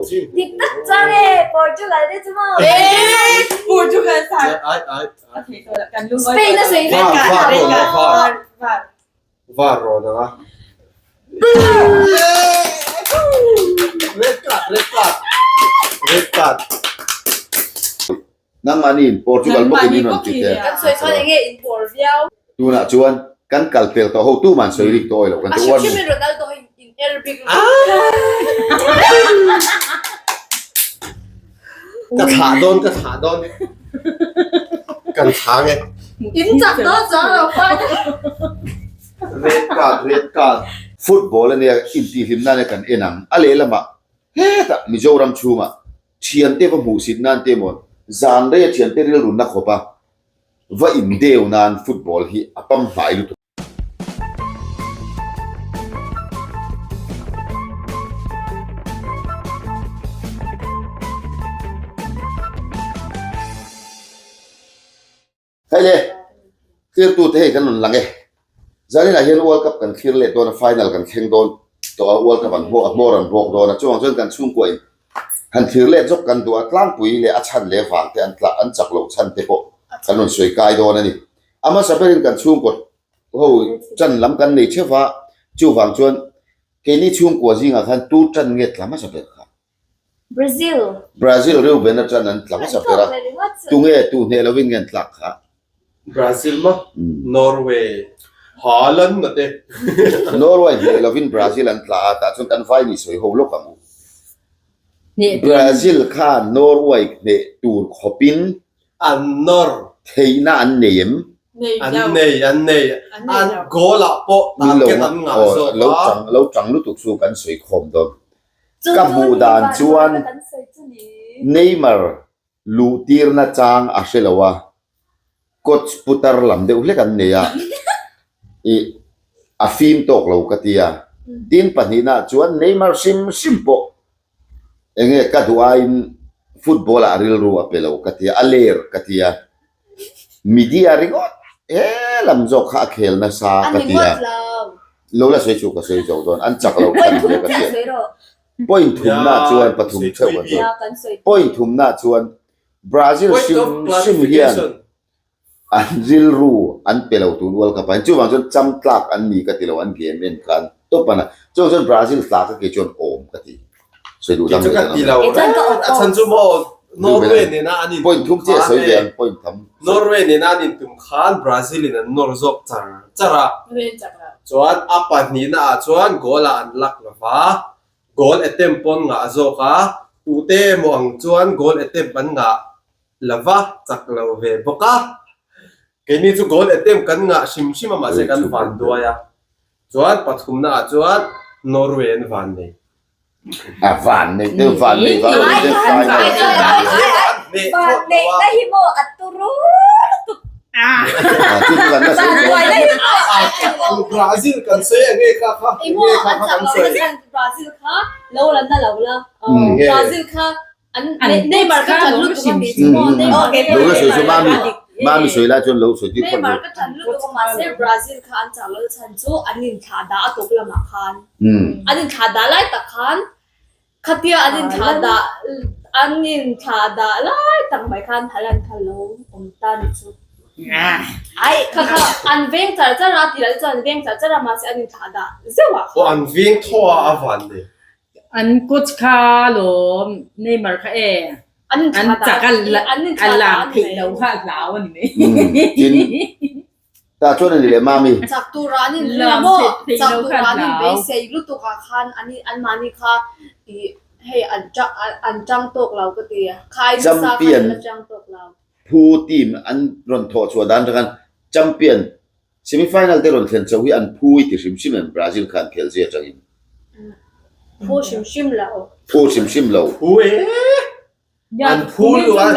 Dik tak chuan e, Portugal te chu maw? Eee, Portugal sa. Ai ai. A thei tawh kan lung Spain a sawi Var, vek var, a. var. Var. Var rawn ang a. Red card, red card. Red card. Nangmahni in Portugal bawkin in rawn ti teh. Kan sawi chuan enge in pawr viau. Tunah chuan kan kal pel tawh ho tuman sawi rik tawh awi lo kan ti uar A hrim hrimin Ronaldo hi in er bik lo. Ka thlah dawn ka thlah dawn. Kan thlang e. In chak dawn chuang lo khan. Red card red card. Football ania intihhlim nana kan en ang. A lehlamah hetah Mizoram chhungah Thiante va hmuhsit nan te emaw zan reia thiante rilrunna khawpa va indeu nan football hi a pam hnai lutuk. Hei le, thlirtute hei kan rawn lang e. Zaninah hian World Cup kan thlir leh dawn a, final kan thleng dawn tawh a, World Cup an hmawr a hmawr an bawk dawn a, chuvang chuan kan chhungkuain han thlir leh zawk kan duh a, tlangpui leh a chhan leh vang te an tla an chak loh chhan te pawh kan rawn sawi kai dawn a ni. A hmasa berin kan chhungkaw ho chan lam kan nei theuh va, chuvang chuan keini chhungkua zingah khan tu chan nge tla hmasa ber kha? Brazil. Brazil Reuben atang an tla hmasa ber a, tunge tu hneh lovin nge an tlak kha? Brazil maw? Norway, Haaland a te. Norway hneh lovin Brazil an tla a, tah chuan kan vai ni sawi ho lawk ang u. Brazil khan Norway hneh tur khawpin an nawr. Theihna an nei em? An nei, an nei. An goal ah pawh target an ngah zawk a. Lo tang lutuk chu kan sawi khawm dawn. Ka hmuh dan chuan Neymar luh tirna chang a hre lo a, coach putar lam deuh hlek an nei a, ih a fim tawk lo ka ti a. Tin pahnihna chuan Neymar hrim hrim pawh enge ka duh aiin football ah rilru a pe lo ka ti a, a ler ka ti a. Media ringawt he lam zawk kha a khel nasa ka ti a. Lo la sawi chu ka sawi zo dawn an chak lo khan hle ka ti a. Point thumna chuan pathum theuh kan sawi. Point thumna chuan Brazil hrim hrim hian an rilru an pe lo tun World Cup ah hian chuvang chuan cham tlak an ni ka ti lo an game en khan tawp a na. Chuvang chuan Brazil tla kha kei chuan awm ka ti. Sawi duh dang Kei chu ka ti lo a chhan chu maw Norway nena an intum Point thum chiah sawi ve ang point tham. Norway nena an intum khan Brazil in an nawr zawk char char a. Chuan a pahnihna ah chuan goal ah an lak lo va, goal attempt pawn ngah zawk a, tute emaw ang chuan goal attempt an ngah lo va, chak lo ve bawk a. Keini chu goal attempt kan ngah hrim hrim a mahse kan van duai a. Chuan pathumna ah chuan Norway an van nei. A van nei deuh van nei vang lo deuh fai mai. Van nei na hi maw a turu lutuk. Chu chu kan la sawi tawh. Brazil kan sawi ang nge kha kha. Nge kha kha kan sawi. Brazil kha lo la na lo la. Brazil kha An Neymar ka ṭan lutuk a mi chu maw Neymar Lo la sawi chu mami mami sawi lai chuan lo sawi tir phawt Neymar ka ṭan lutuk a mahse Brazil kha an chak lo chhan chu an inthlah dah a tawp lamah khan an inthlah dah lai tak khan khatia an inthlah dah an inthlah dah lai tak mai khan Haaland kha lo awm ta ni chu ai kha kha an veng char char a tih lah te chuan an veng char char a mahse an inthlah dah zeuh ah khan. Aw an veng thaw a a van nei. An coach kha lawm Neymar kha e an chak a a lam theih lo kha a hlau a ni mai. Tin tah chuan a ni leh mami. Chak tura an in ring a maw chak tura an in beisei lutuk ah khan an an mahni kha ih hei an tang an tang tawk lo ka ti khai nasa khan an la tang tawk lo. Phu team an rawn thawh chhuah dan atang khan champion Semi final te rawn thlen chauh hi an phu i ti hrim hrim em Brazil khan khelh zia atangin. Phu hrim hrim lo. Phu hrim hrim lo. Phu e. An phu lo a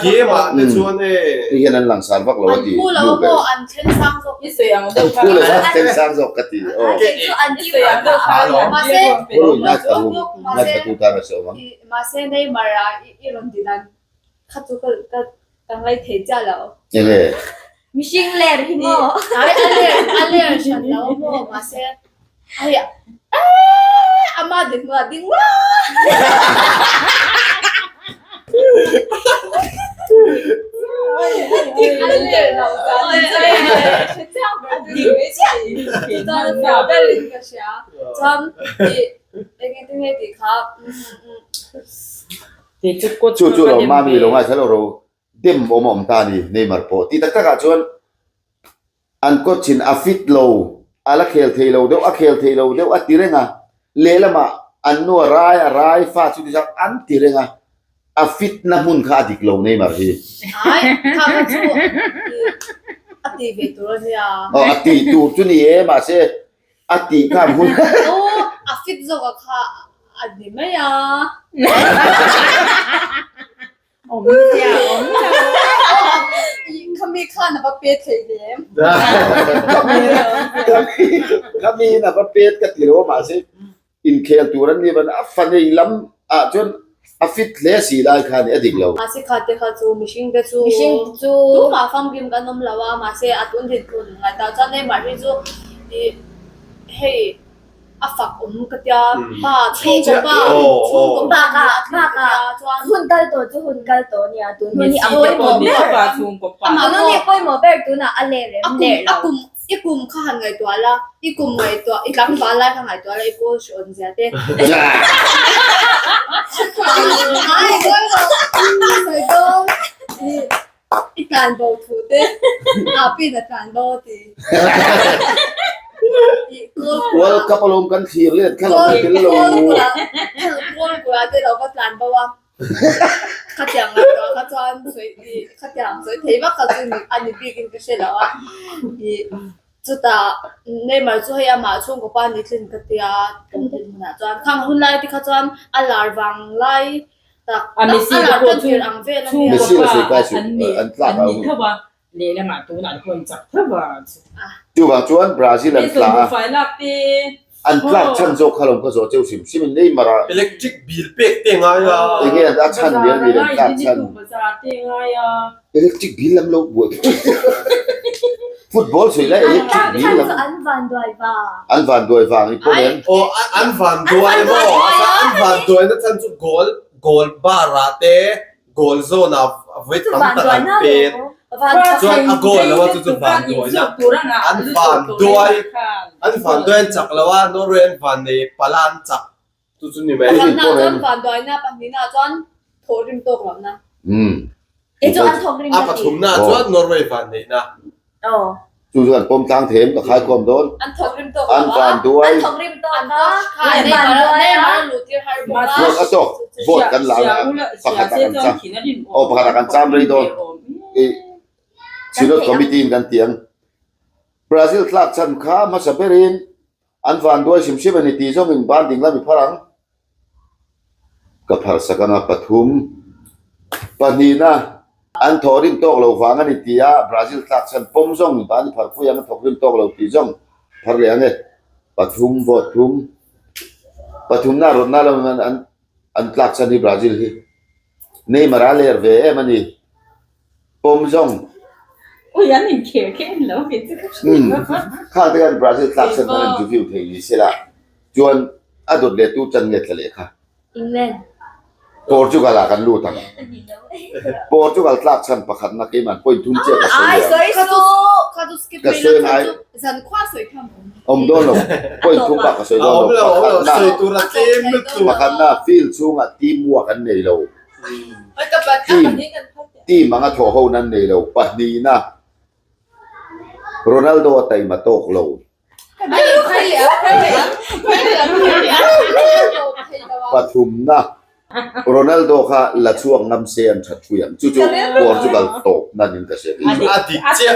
game ah te chuan e. Ti hian an langsar vak lo a ti. An phu lo a maw an thleng sang zawk. I sawi ang deuh kha. An phu lo a thleng sang zawk ka ti. Aw. Kei chu an team ang deuh kha. Mahse. Phu ngaithla ru ngaithla tu tan a sawi ang. Mahse Neymar a i rawn din an Kha chu ka ka ka ngai thei chiah lo. Enge? Mihring ler hi maw? Ai a ler a ler hran lo maw mahse hei eee. Ama dinhmun ah ding rah. Chu chu lo mami lo ngaithla lo ro dem awm a awm ta a ni Neymar pawh tih tak takah chuan An coach in a fit lo, a la khel thei lo deuh, a khel thei lo deuh a ti reng a, lehlamah an nu a rai, a rai fa chu ti an ti reng a, a fit na hmun kha a dik lo Neymar hi. Ai, kha kha chu a ti ve tur a nia. Aw, a ti tur chu ni e, mahse a tih khan hun. Aw, a fit zawk a kha a ni mai a. Awm sia, awm lo. Khami khan a va pet thei lem. Khami in a va pet ka ti lo mahse inkhel tur an ni ban a fa nei lam ah chuan a fit hle si lai kha ni a dik lo. Mahse kha te kha chu mihring te chu Mihring chu tumah famkim kan awm lo a mahse a tun din tun ngaihtuah chuan Neymar hi chu ih hei A fak awm ka tia pa chhungkaw pa chhungkaw pa Bak ah bak ah chuan hun kal tawh chu hun kal tawh nia tun hun hi a pawimawh ber amah tun hun hi a pawimawh ber tunah a ler em ler a lo kum i kum kha han ngaihtuah la i kum ngaihtuah i tlangval lai kha ngaihtuah la i kawl hre awn zia te ai kawl lo sawi dawn I tlan bo thu te Api na tlan bo a ti. World Cup alawm kan thlir let kha lo tel lo. Kawl kura te lo va tlan bo a. Khatiang la to kha chuan sawi i khatiang sawi thei vak kha chu a ni bik in ka hre lo a. I chutah Neymar chu hei amah chhungkaw pa ni tlin ka tia kan dinhmunah chuan khang hun lai te kha chuan a lar vang lai A Messi te pawh chu chhungkaw pa an ni an ni tho a, lehlamah tunah te pawh an chak tho a. Chuvang chuan Brazil an tla a, an tlak chhan zawk kha lo ka zawh cheu hrim hrim in Neymar a. Electric bill pek te ngai a. Enge a chhan lian mi an tlak chhan. Electric bill lam lo buai Football sawi lai electric bill lam. An vanduai vang. An vanduai vang i pawm em? Aw an vanduai maw? An vanduai na chhan chu goal goal bar ah te goal zone ah vawi tam tak an pet. Chuan a goal lo a chu chu vanduai na. An vanduai an vanduai an chak lo a Norway an vannei pala an chak. Chu chu ni mai. Pakhatna chuan vanduaina, pahnihna chuan thawhrim tawk lohna. Umm. Kei chu an thawkrim A ka ti. pathumna chuan Norway vanneihna. Aw. Chu chu an pawm tlang thei em ka khai khawm dawn. An thawkrim tawk lo An a. vanduai. An thawkrim tawk An a. coach kha An Neymar vanduai a. Neymar a luh tir har bawk a. Vote a tawk. Vote kan la ang a. Pakhat ah kan cham. Aw pakhat ah kan cham rei dawn. I Synod Committee in kan ti ang. Brazil tlak chhan kha hmasa berin An vanduai hrim hrim a ni tih zawngin ban ding lam i phar ang. Ka pharsak anga pathum pahnihna an thawhrim tawk lo vang a ni ti a, Brazil tlak chhan pawm zawng ban i pharpui ang a thawkrim tawk lo tih zawng phar leh ang e. Pathum vote thum pathumna rawtna lo in an an tlak chhan hi Brazil hi Neymar a ler ve em a ni. Pawm zawng. Ui an inkhel kha en lo ve chu ka hria. Khang te khan Brazil tlak chhan khan an review thei ni se la chuan a dawt leh tu chan nge tla leh kha. England. Portugal ah kan lut ang. Portugal tlak chhan pakhat na keiman point thum chiah ka sawi Ai ang. sawi suh. Kha chu skip Ka mai sawi la kha ngai. chu zankhua sawi tham awm. Awm dawn lo. Point thum bak ka sawi A dawn awm lo. lo, a awm lo. Pakhat na. Sawi tur a tlem lutuk. Pakhat na field chhungah team work an nei lo. Team team anga thawh ho nan nei lo pahnihna Ronaldo a taima tawk lo. Pathumna Ronaldo kha la chhuak ngam se an that pui ang chu chu Portugal tawp nan in ka hria A dik chiah.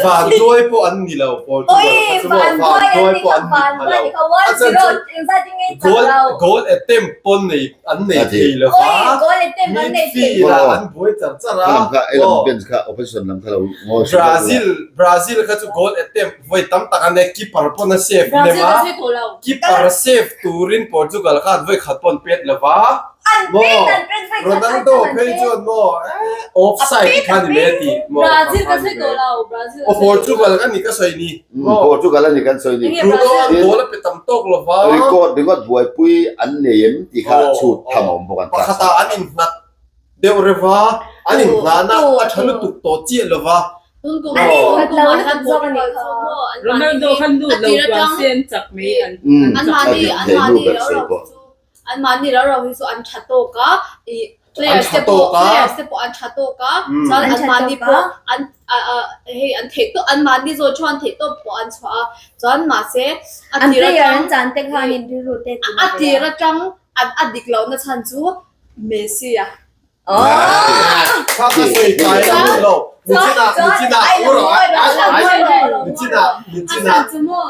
Vanduai pawh an ni lo Portugal kha chu maw vanduai pawh an ni pha lo. A chhan chu goal goal attempt pawn nei an nei thei lo va midfield ah an buai char char a Brazil Brazil kha chu goal attempt vawi tam tak an nei keeper pawn a save hnem a keeper save turin Portugal khan vawi khat pawn pet lo va. Maw Ronaldo phei chuan maw offside kha ni mai a ti maw Brazil ka sawi tawh lo Brazil aw Portugal a ni ka sawi ni maw Portugal a ni kan sawi ni Bruno an goal a pe tam tawk lo va record ringawt buaipui an nei em tih kha chhut tham a awm bawk an pakhat ah an innghat deuh reuh va an innghahna a tha lutuk tawh chiah lo va An innghat lo lutuk zawk a nih kha. Ronaldo khan lut lo chuan se an chak mai an a dik thei nu ber sawi pawh. An mahni rau rau hi chu an tha tawk a, ih players te pawh players te pawh an tha tawk a, chuan an mahni pawh an hei an theih tawp an mahni zawn thu an theih tawp pawh an chhuah a, chuan mahse a tir atang a tir atang a dik lohna chhan chu Messi a. Kha ka sawi tlai a hun lo, nichinah nichinah u rawh ai ai nichinah nichinah. A chhan chu maw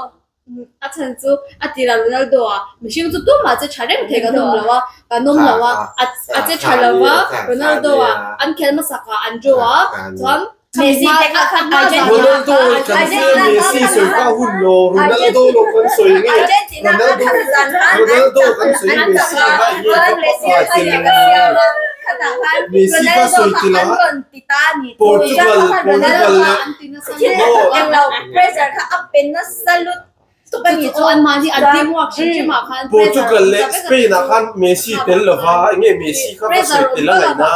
A chhan chu a tirah Ronaldo a mihring chu tumah che tha reng thei kan awm lo a, kan awm lo a, a che tha lo va, Ronaldo a an khel hmasak ah an draw a, chuan Messi te kha khan Argentina Ronaldo kan sawi a Messi sawi kha hun lo, Ronaldo lo kan sawi nge Argentina kha khan zan khan Ronaldo kan sawi Messi kha enge ka pa Messi kha sawi tel a Portugal Portugal leh Pressure kha a pe nasa lut Portugal leh Spain ah khan Messi tel lova enge Messi kha va sawi tel a ngaihna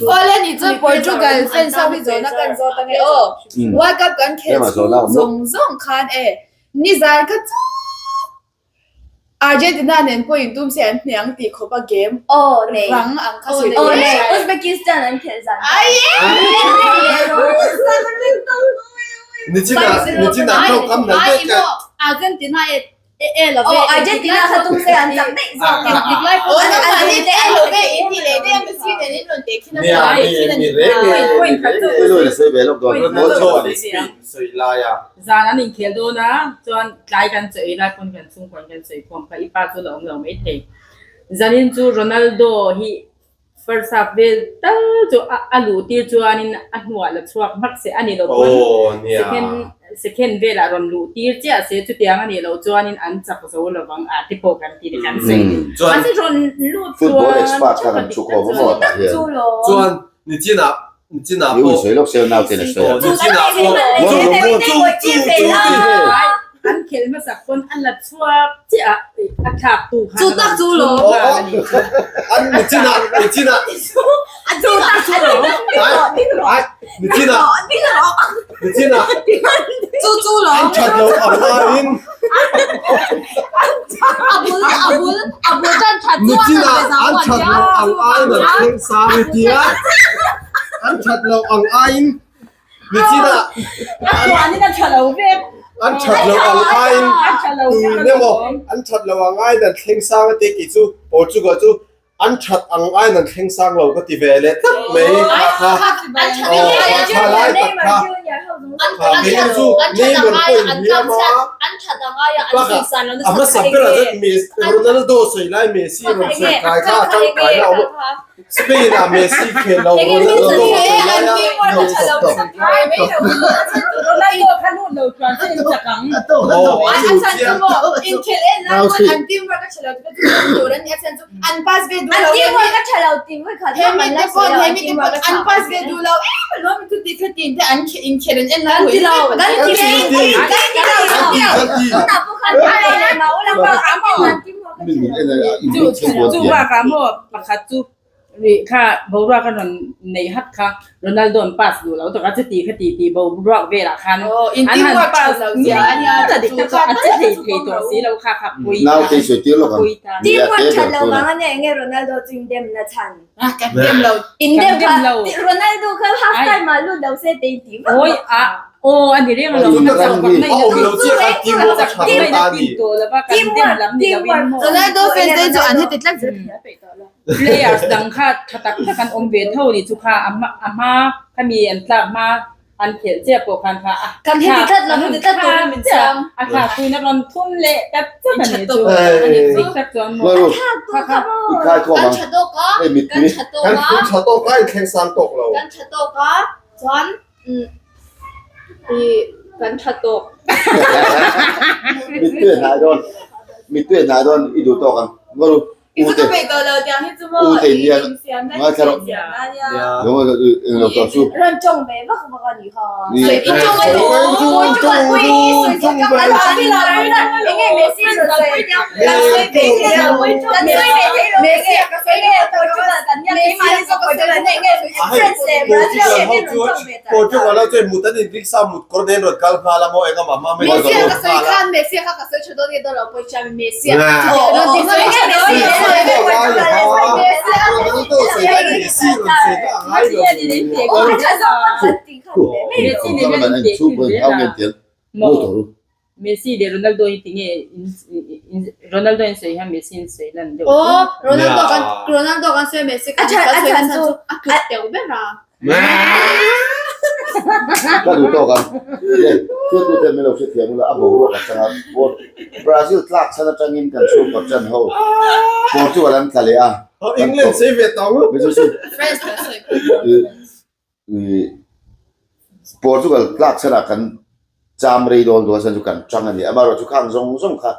Awle nih chuan Portugal fans ho hi zawhna kan zawt ange aw. World Cup kan khelh chhung zawng zawng khan e nizan kha chu Argentina nen pawh in tum se an hniang tih khawp a game rang ang kha sawi Aw nei Uzbekistan an khelh zan Nichina nichina tawngkam nal deuh kha Argentina e e lo ve Aw Argentina kha tum se an chak daih zawk Dik dik lai pawh Aw nangmah te e lo ve in ti leh daih a Messi nen in rawn teh khin a Nia mi mi reng e Ronaldo Spain sawi lai a. Zan an inkhel dawn a, chuan tlai kan chaw ei lai pawn kan chhungkaw in kan sawi khawm kha, i pa chu la awm lo maithei. Zanin chu Ronaldo hi first half vel tal chu a luh tir chuanin a hnuah la chhuak hmak se a ni lo pawn second second velah rawn luh tir chiah se chutiang a nih loh chuanin an chak zo lovang a te pawh kan ti ni kan sawi ni. Mahse rawn lut Football expert kha kan thu khawm a maw tah hian. Chuan nichinah Nichinah pawh. Sawi lawk se nau ten a sawi a. Nichinah pawh. Chu chu chu ti. An khel hmasak pawn a la chhuak chiah a a thlak tu khan. Chu tak chu lo. An nichinah nichinah. Chu tak chu lo. Ai nichinah nichinah. Chu chu lo. An that lo ang aiin. A bul a bul a bul tan that chu Nichinah an that lo ang aiin an thleng sang i tia. An that lo ang aiin nichinah A chuanin a tha lo vek. An that lo ang aiin A tha lo vek tuin emaw an that lo ang aiin an thleng sang a tia kei chu Portugal chu An that ang aiin an thleng sang lo ka ti ve leh tlat mai kha kha. Aw kha lai tak kha. Kha kei chu Neymar pawh in hliam a. Bakah a hmasa berah chuan Messi Ronaldo sawi lai Messi rawn sawi kai kha a tangkai na a awm a. Spain ah Messi khel lo Ronaldo sawi lai a Ronaldo kha lut lo chuan se in chak ang. Aw a chu chiang. An pass ve duh lo. An teamwork a tha lo tih vawi khat He mi te pawn he mi te pawn an pass ve duh lo em alawm mi chuti khatin te an inkhel an en lai Kan ti lo. Kan ti lo. Kan ti lo. Kan ti. Tunah pawh khan an ei leh mah ula pawh an teamwork a tha lo. Chu bakah maw pakhat chu Rih kha boruak a rawn nei hat kha Ronaldo an pass duh lo tak a chuti kha ti tih boruak velah khan an han pass ngial a dik tak a che thei thei tawh si lo kha kha pui ta Naute sawi tir lawk ang. pui ta. Teamwork that lo vang a nia enge Ronaldo chu in dem na chhan. Kan dem lo. In dem Kan dem kha lo. Ronaldo kha half time ah lut lo se te in tih vak Awi vak a kha. aw a ni reng lo In ka ram chawh hi. vak A awm lo chiah kha teamwork a tha lo ta a ni. Teamwork Ronaldo fans te chu an heti tlat zel. Players dang kha tha tak tak an awm ve tho ni chu kha a hma a hma khami an tlak hma an khelh chiah pawh khan kha a Kan heti tlat lo heti tlat turin min chang. A thlak puiin a rawn thun leh ta chat a ni chu. Dik tak chuan maw. Ngawi ru. Thlak tur kha maw. I khai khawm Kan ang. tha tawk a. Hei mittui. Kan tha tawk Kan a. tha tawk a inthleng sang tawk lo. Kan tha tawk a chuan umm. I kan tha tawk. Mittui a hnai dawn. Mittui a hnai dawn i duh tawk ang. Ngaw I chu ka peih tawh lo tiang hi chu maw U te i nia infiamna hi ngaithla chu rawh. infiamna ania. Englo tawh chu. Rawn tawng ve vak vak a nih kha. Sawi i tawng a ni. Portugal pui i sawi chak tak an sawi lo enge Messi rawn sawi kan sawi ve thei lo kan sawi ve thei lo enge enge Portugal kan nia keimahni zawk Portugal nia enge France leh Brazil ho hian rawn tawng ve char char. Portugal ho chuan mut an inrik sa mut kawr nen rawn kal nghal a maw eng amah hma mai Messi rawn a ka kal sawi nghal a. khan Messi a kha ka sawi tha dawn nge dawn lo pawh i hria mi Messi a Messi leh Ronaldo hi tinge Ronaldo in sawi hian Messi in sawi lan deuh. Aw Ronaldo kan Ronaldo kan sawi Messi kan sawi chhan chu a tluk teuh ber a. Ka duh tawk ang. Le, hriattu ten min lo hrethiam ula, a boruak a chang a. Brazil tlak chhan atangin kan chhungkaw chan ho Portugal an tla leh a. England sei ve tawng. France kan sawi Portugal tlak chhanah kan cham rei dawn dawn chuan chu kan chang a ni. Amaherawhchu khang zawng zawng kha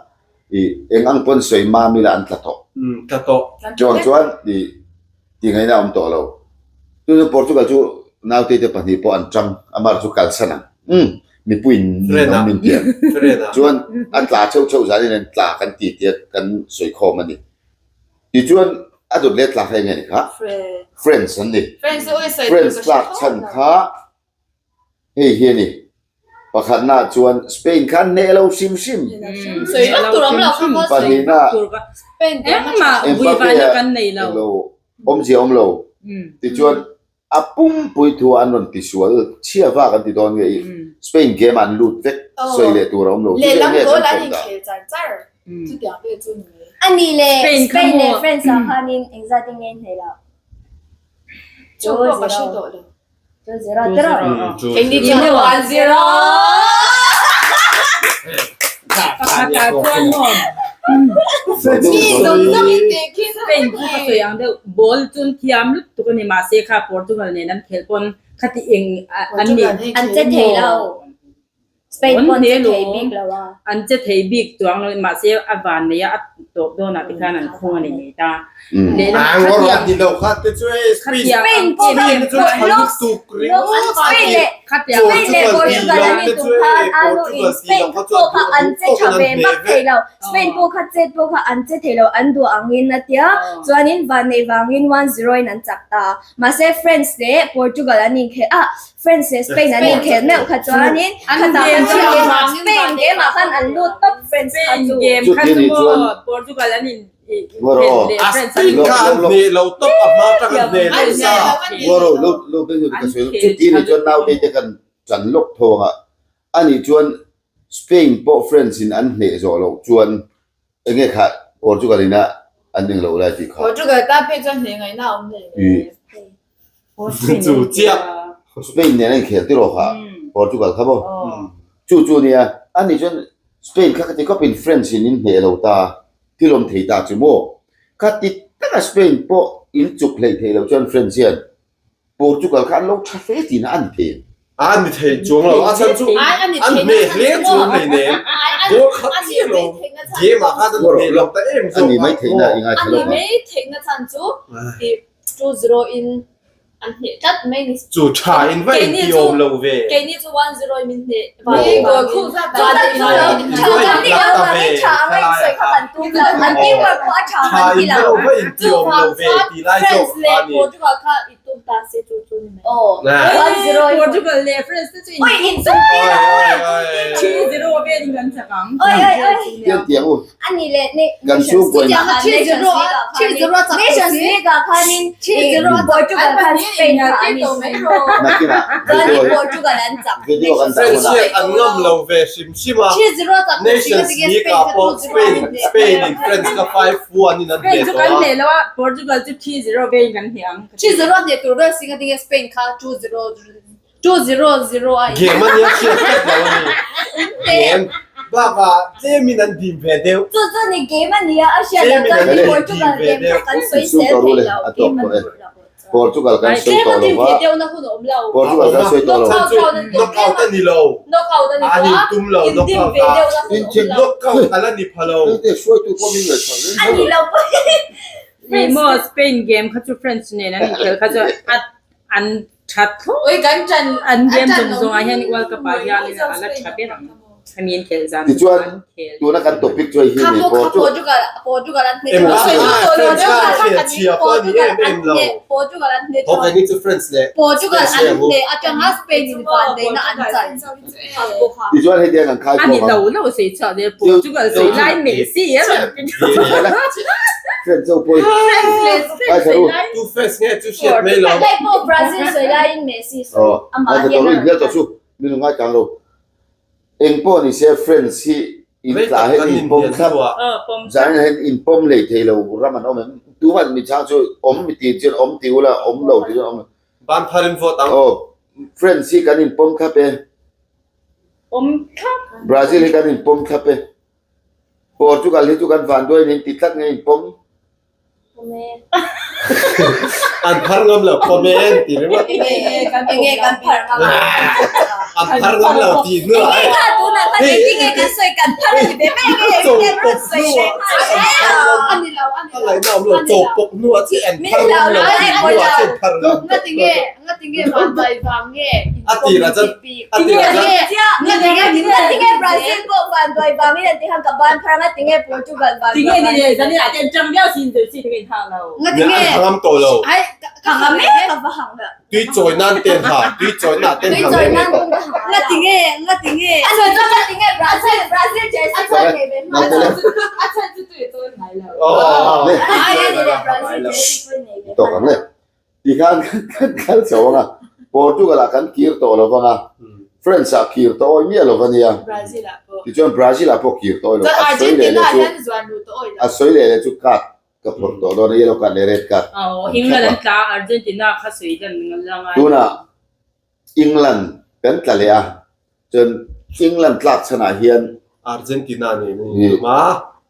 ih eng ang pawn sawi mam ila an tla tawh. Tla tawh. Chuang chuan ih tih ngaihna a awm tawh lo. Chu chu Portugal chu naute te pahnih pawh an chang amaherawhchu kalsan ang. Umm mipuiin ninawm min ti ang. Chuan a tla cheuh cheuh zanin an tla kan ti tia kan sawi khawm a ni. Tichuan a dawt let tlak kha eng nge ni kha? France an ni. France tlak chhan kha hei hi a ni. Pakhatna chuan Spain kha an hneh lo hrim hrim. Pahnihna Mbappe a awmzia a awm lo. Tichuan A pumpui thu an rawn ti sual chhia vak an ti dawn nge i Spain game ah an lut vek sawi leh tur a awm lo chu Lehlam enge goal kan an kawm dah. inkhel char char chutiang vel chu ni mai. A nih leh Spain kha Spain leh maw? France ah khanin engzat in nge hneh loh? Chu pawh ka hre tawh lo. 2-0 tiraw? Keini chuan 1-0. Pakhatah chuan maw Spain chu ka sawi ang deuh ball chu an thiam lutuk a ni mahse kha Portugal nen an khelh pawn khati eng an ni An che thei lo. Spain pawh an che thei bik lo a. An che thei bik chuang lo mahse a van nei a a tawp dawnah te khan an khung a ni mai ta. Lehlam Ang khatiang rawh ni lo kha te chu e Spain khatiang Spain ang pawh em kha em chu tha lutuk ringawt Spain leh khatiang Spain leh Portugal an intum khan anu in Spain pawh kha an che tha ve vak thei lo. Spain pawh kha chet pawh kha an che thei lo an duh angin a tia chuanin vanneih vangin 1-0 in an chak ta. Mahse France leh Portugal an inkhel a France leh Spain an inkhel meuh kha chuanin khatah khan chuanin Spain game ah khan an lut tawp France kha Spain chu. game kha Chuti chu nih chuan maw Portugal an in Ngawro. leh A France an Spain in kha an hneh lo tawp a hma tang an hneh lo sa. Ngawro lo lo ka ka sawi lo. Chuti nih chuan naute te kan chan lawk thawng a anih chuan Spain pawh France in an hneh zawh loh chuan Enge kha Portugal in a an ning loh lai tih kha. Portugal tan phei chuan hneh ngaihna a awm hle I. Chu chiah. Spain nen a inkhel tiraw kha Portugal kha maw? Chu chu nia ani chuan Spain kha ka ti khawp in France in in hneh lo ta thil awm thei ta chu maw? Kha ti taka Spain pawh in chuk hleih theih loh chuan France hian Portugal kha an lo tha hle tihna a ni thei em? A ni thei chuang lo, a chhan chu an hmeh hle chuang hleinem. Goal khat chiah lo, game ah khan an hmeh lo ta em zawk a. A ni mai theihna i ngaithla A lo ni ang. mai theihna chhan chu i 2-0 in an hneh tlat mai ni. Chu tha in va inti awm lo ve. Keini chu 1-0 in min hneh. Goal khung zat Tha kan ti lo vang in tha anga in sawi kha kan tum lo. An teamwork pawh a tha Tha kan ti in lo. va va inti awm lo ve ti lai zawk France kha leh ni. Portugal kha i tum ta se chu chu ni mai. Aw, 1-0 in. Portugal leh France te chu in Oi in tum tir a oi. 3-0 vel in kan chak ang. Oi oi oi. Tiang tiang u. A ni leh ne Kan chhungkaw in. Nations League ah khanin Portugal khan Spain kha an in Nakinah chuanin video Portugal an chak. video kan dah France hunah. hian an ngam lo ve hrim hrim a. Nations League ah pawh Spain Spain in France kha 5-1 in an Spain hneh chu tawh kan a. hneh lo a, Portugal chu 3-0 vein kan hneh ang. 2-0 a in. Game a nia hriat tlat lo a ni. Game bakah tlemin an dim ve deuh. Chu chu ni game a nia a hriat loh chuan Portugal game kha kan sawi sel thei lo. Game an hmuh loh chuan. Portugal kan sawi tawh lo va. Portugal kan sawi tawh lo. Knockout a ni lo. An intum lo knockout a. Knockout a la ni pha lo. Hruaitu pawh min ngaihsak reng tho lo. Ni maw Spain game kha chu French nen an inkhel kha chu an tha thlawt. An game zawng zawng ah hian World Cup ah hian a la tha ber ang. Hemi an khelh zan Tichuan tuna kan topic chu hei hi ni Portugal Portugal an hneh Portugal kha chhia pawh a ni em em lo. Portugal an hneh Ho keini chu France leh Portugal an hneh atanga Spain in vanneihna an chan. Tichuan hei tiang kan khai khawm ang. Ani lo lo sei chhuah ve Portugal sei lai Messi a rawn ti France ho pawh hi Ai Tu France nge chu hriat mai lo. Hei pawh Brazil sawi laiin Messi sawi amah hian a rawn chan. Min lo ngaithla lo. Eng pawh ni se friends hi in tlah hian in pawm thlap zan hian in pawm hlei thei lo ram an awm em tuman mi chang chu awm mi ti chuan awm ti ula awm lo ti chuan awm Ban phar in vote ang. Aw friends hi kan in pawm thlap e. Awm thlap. Brazil hi kan in pawm thlap e. Portugal hi chu kan vanduai in ti tlat nge in pawm. An phar ngam lo comment ti ringawt. Enge kan phar ngam a. An phar ngam lo ti hnu ah. Enge kha tunah khan engtin nge kan sawi kan phar a ni ve mai enge engtin nge rawn sawi ve nghal. A ni lo a ni lo. A ngaihna awm lo chaw pawk hnu ah chiah an phar ngam lo ti hnu ah chiah an phar ngam. Ngati nge ngati nge vanduai vang nge A tir ah chuan a tir ah chuan Ngati nge ngati nge Brazil pawh vanduai vangin an ti khan ka ban phar a ngati nge Portugal vanduai Tinge ni le zanin ah ten tang viau sin zir si te ka in hak lo. Ngati nge An hangam tawh lo. Ai ka hang mek ka va hang la. Tui chawi nan ten ha tui chawi na ten Tui hang chawi mek nan pawh ka hang la. Ngati nge ngati nge A sawi chuan ngati nge Brazil Brazil jersey chuan nei ve hma. A chhan chu tui chawi ngai lo. Le. Ai ani le Brazil jersey pawh nei ve hma. Tawk ang le. Tikhan kan kal chho ang a, Portugal ah kan kir tawh lo vang a, France ah kir tawh awi miah lo va nia. Brazil ah pawh. Tichuan Brazil ah pawh kir tawh awi lo. Chuan A sawi leh Argentina leh ah chu hian zuan luh tawh awi lo. a sawi leh leh chu card ka phawrh tawh dawn a, yellow card leh red card. Aw, An England thlap a. an tla a, Argentina kha sawi dan la ngai. Tunah England kan tla leh a, chuan England tlak chhanah hian Argentina nen a intum a.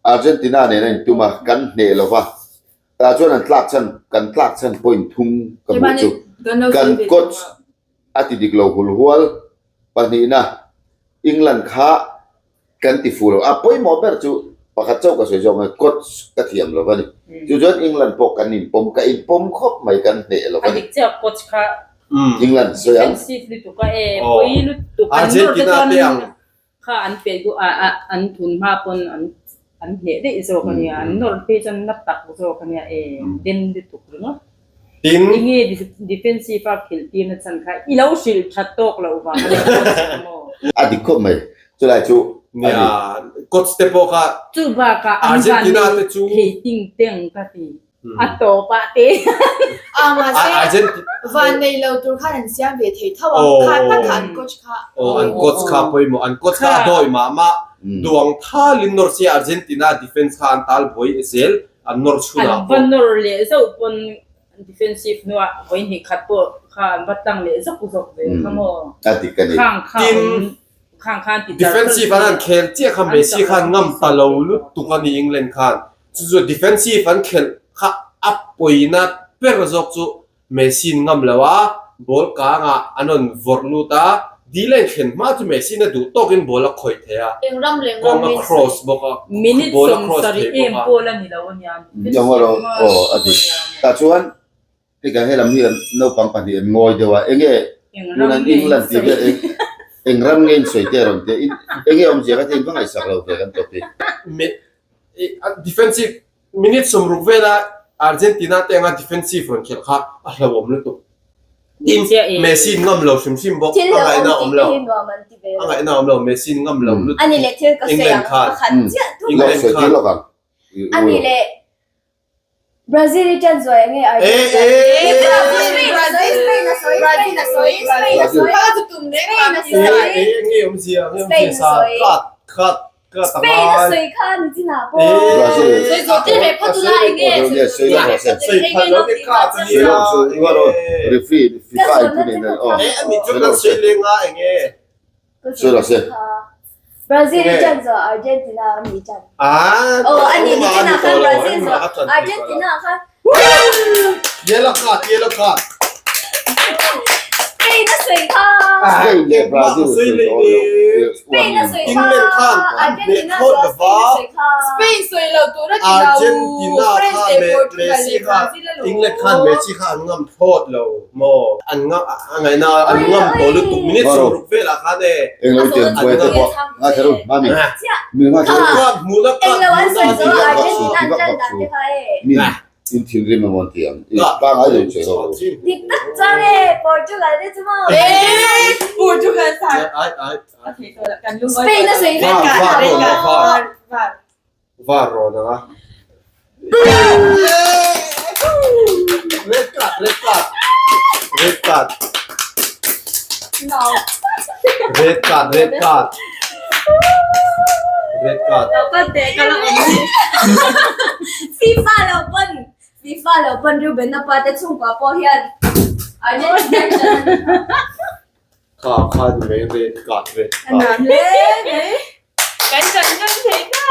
Argentina nen a intum a, kan hneh lo va. Tah chuan an tlak chhan, kan tlak chhan point thum ka hmuh chu. Kan coach a ti dik lo hul hual pahnihna England kha kan ti fuh lo. A pawimawh ber chu pakhat chauh ka sawi zawk mai, coach ka thiam lo a ni. Chu chuan England pawh kan inpawm, ka inpawm khawp mai kan hneh lo a A ni. dik chiah coach kha England sawi ang. defensive lutuk a e, pawi lutuk an nawr te Argentina chuan te ang. kha an pet duh a, a an thun hma pawn an an hneh daih zawk a nia, an nawr phei chuan na tak zawk a nia e, den lutuk ringawt. Tin. Enge defensive a khelh tir na chhan kha i lo hrilh that tawk loh vang a nia maw? A dik khawp mai. Chulai chu a ni. Nia, coach te pawh kha Chu bakah an van Argentina nei te chu thei ting teng ka ti. A tawp ah te. A mahse Argentina van nei lo tur khan an siam ve thei tho a, Aw. kha tak kha an coach kha. Aw an coach kha pawimawh, an coach kha a dawi mah mah. Duang thalin nawr sia Argentina defense kha an tal buai zel. An nawr chhunah An va nawr leh zauh pawn defensive hnuah vawi hnih khat pawh kha an va tlang leh zawk zawk ve kha maw. A dik a ni. Khang kha Tin, awm khang khan ti tar defensive an han khel chiah kha Messi khan ngam ta lo lutuk a ni England khan. Chu chu defensive an khelh kha a pawina ber zawk chu Messi in ngam lo a, ball kangah an rawn vawrh lut a, dil a inthlen hma chu Messi in a duh tawkin ball a khawih thei a, Eng ram leh ram kawng a nge cross bawk a, Minute ball a cross 70 thei em bawk a. pawl a ni lo a nia. Engemaw ro aw a dik. Tah chuan hei kan helam hi naupang pahnih an ngawi deuh a, enge Eng ram tun an nge in England tih sawi. vel eng eng ram nge in sawi te a rawn ti a, in enge awmzia kha thei in va ngaihsak lo ve kan topic. Me defensive Minute 60 vela Argentina te anga defensive rawn khelh kha a hlauhawm lutuk. Tin, Messi in ngam lo hrim hrim bawk, a ngaihna awm lo. A ngaihna awm lo, Messi in ngam lo lutuk. England khan. England khan. Ani leh Brazil i ṭan zuai ange Argentina. Eh, eh, Brazil, Brazil, Spain a sawi, Spain a sawi, Spain a sawi. Spain a sawi. Eh, eh, nge awmzia, nge awmzia sa, cut, cut. Spain a sawi kha ni chin ah pawh. Sawi zawh tir ve phawt ula eng nge sawi zawh tir Sawi phal lo te kha chu nia. Referee FIFA in tu nei nan aw. Eh ani chu kan sawi leng a eng nge. Sawi lo se. Brazil i chan zawh Argentina a mi chan. Ah. Oh ani ni chin ah khan Brazil zawh Argentina khan. Yellow card, yellow card. Spain a sawi kha. Spain leh Brazil sawi tawh lo. Spain a sawi kha. England khan Argentina chuan Spain a sawi kha. Spain sawi lo tur a ti lo. Argentina France khan leh leh Portugal Messi leh kha Brazil a lo. England khan Messi kha an ngam thlawt lo maw? An ngam a ngaihna an ngam tawh lutuk minute 60 velah khan e. Englo tiang buai te pawh ngaithla ru mami min ngaithla ru. Card hmuhna card Englo an sawi hmuhna zo Argentina an tan dan te kha e. Min in thinrim emaw an ti ang i pangai lo che ho. Dik tak chuan e Portugal te chu maw. E Portugal sa. Ai ai. Spain a sawi vek Var ka. var var var. Var rawn ang a. Red card red card. Red card. Red card red card. Red card. FIFA lo pawn FIFA lo pawn Reuben a pa te chhungkua pawh hian Argentina an Kha kha ni mai red card red card. An hle mai. Kan chan ngam thei ta.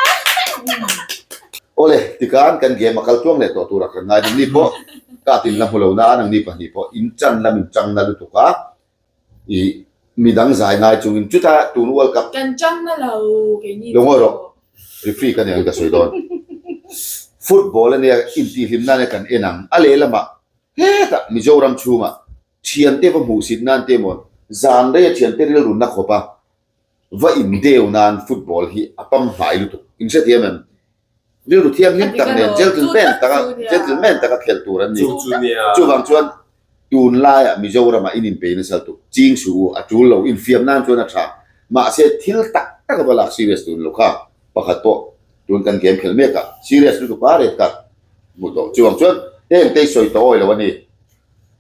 Awle, tikan kan game a kal tluang leh tawh tura kan ngai nangni pawh ka tin la hmu lo na a nangni pahnih pawh in chan lam in chang na lutuk a i midang zai ngai chungin chuta tun World Cup Kan chang na lo keini Lo ngawi rawh referee ka nia ka sawi dawn. Football ania intihhlim nan e kan en ang a lehlamah hetah Mizoram chhungah Thiante va hmuhsit nan te emaw zan reia thiante rilrunna khawp a va indeu nan football hi a pam hnai lutuk. In hrethiam em? Rilru thianghlim tak nen gentleman taka gentleman taka khelh tur an ni. Chuvang chuan tunlaiah Mizoramah in inpei nasa lutuk. Ching suh u, a tul lo. Infiam nan chuan a tha. Mahse thil tak tak a va lak serious tun lo kha. Pakhat pawh tun kan game khelh mek a, serious lutuk a red card hmu tawh. Chuvang chuan heng te hi sawi tawh awi lo a ni.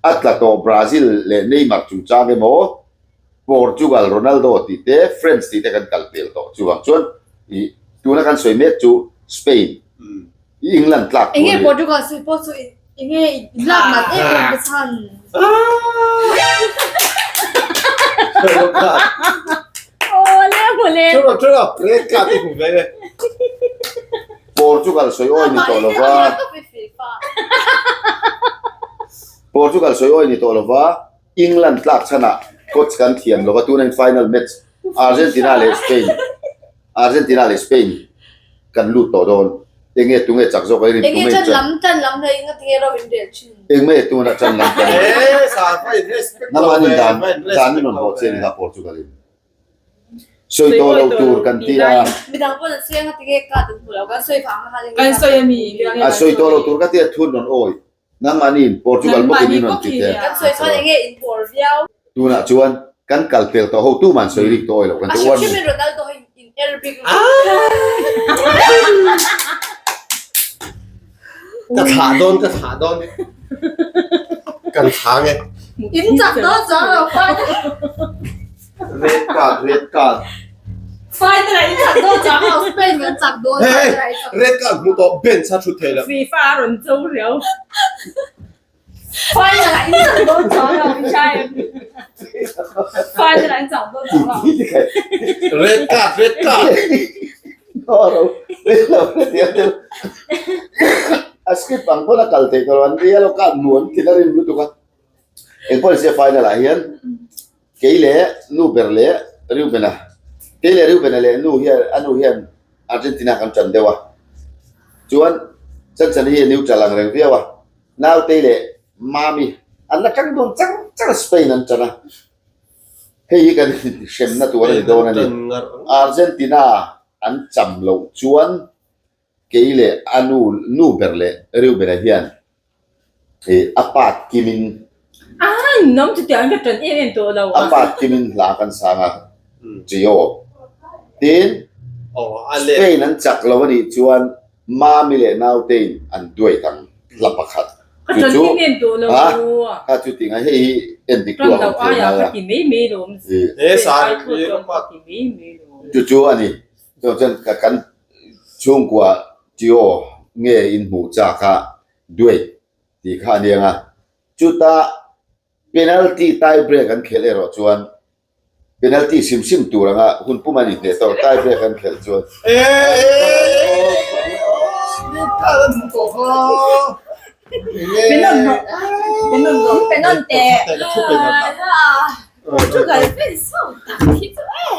A tla tawh Brazil leh Neymar chungchang emaw, Portugal Ronaldo tih te, France tih te kan kal pel tawh. Chuvang chuan ih tuna kan sawi mek chu Spain, England tlak tur a ni. Enge Portugal sawi pawh chu enge i lak nat em em ka chhan. Awle mawle. Chura chura red card i hmu ve e. Portugal sawi awi ni tawh lova. Portugal sawi awi ni tawh lova England tlak chhanah coach kan thiam lova tuna in final match Argentina leh Spain Argentina leh Spain kan lut tawh dawn enge tunge chak zawk a i rin Enge chan lam chan lam hei nga tinge ro in rel thin. Engmai tuna chan lam kan Nangmahni dan dan in rawn haw che ni kha Portugal in. Sawi tawh lo tur kan ti a. Midang pawn an sawi anga tinge ka an hmu lo kan sawi vang a khan Kan sawi a mi. A sawi tawh lo tur ka ti a thun rawn awi. Nangmahni in Portugal bawkin in rawn ti teh. Kan sawi chuan enge in pawr viau. Tunah chuan kan kal pel tawh ho tuman sawi rik tawh awi lo kan ti. A hrim hrim in Ronaldo hi in er bik lo. Ka thlah dawn ka thlah dawn. Kan thlang e. In chak dawn chuang lo final. Red card red card. Final ah in chak dawn chuang lo Spain kan chak dawn. Hey red card hmu tawh bench a thut thei lo. FIFA a rawn cho riau. Final ah in chak dawn chuang lo i hria em? Final ah in chak dawn chuang lo. Red card red card. A script ang pawn a kal theih tawh lo an yellow card hmu an thin a rim lutuk a. Engpawh nise final ah hian kei leh nu ber leh Reuben-a kei leh Reuben-a leh nu hian a nu hian Argentina kan tan deuh a chuan Chanchan hi a neutral ang reng viau a Nautei leh Mami an la tang dawn chang chang a Spain an tan a hei hi kan hremna tur a ni dawn a ni Argentina an cham loh chuan kei leh a nu nu ber leh Reuben-a hian Ih a part kimin A nawm chu tiang ka tan em em tawh lo a part kimin hla kan sang a Trio tin Spain an chak lo anih chuan Mami leh Nautein an duet ang hla pakhat Ka tan em em tawh lo a kha chu ti ngai hei hi en dik tu a awm thei ngai a chu chu a ni chuan kan chhungkua Trio nge in hmuh chak a duet tih kha a niang a, chuta penalty tie break an khelh erawh chuan penalty hrim hrim tur anga hun pum an inhneh tawh tie break an khelh chuan Penon rawh. Penon rawh. Penon teh. Portugal fans ho tak hi chu e.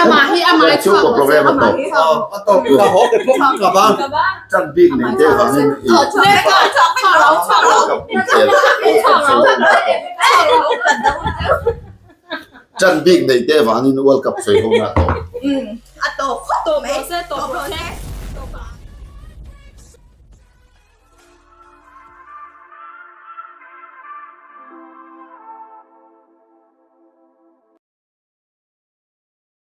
Amah hi amah hi chhuak rawh se, amah hi A tawp ka haw te pawh ka ba. Tan bik nei te vangin i Tan bik nei te vangin World Cup sawi ho na tawp. A tawp khawp mai. Tawp rawh se.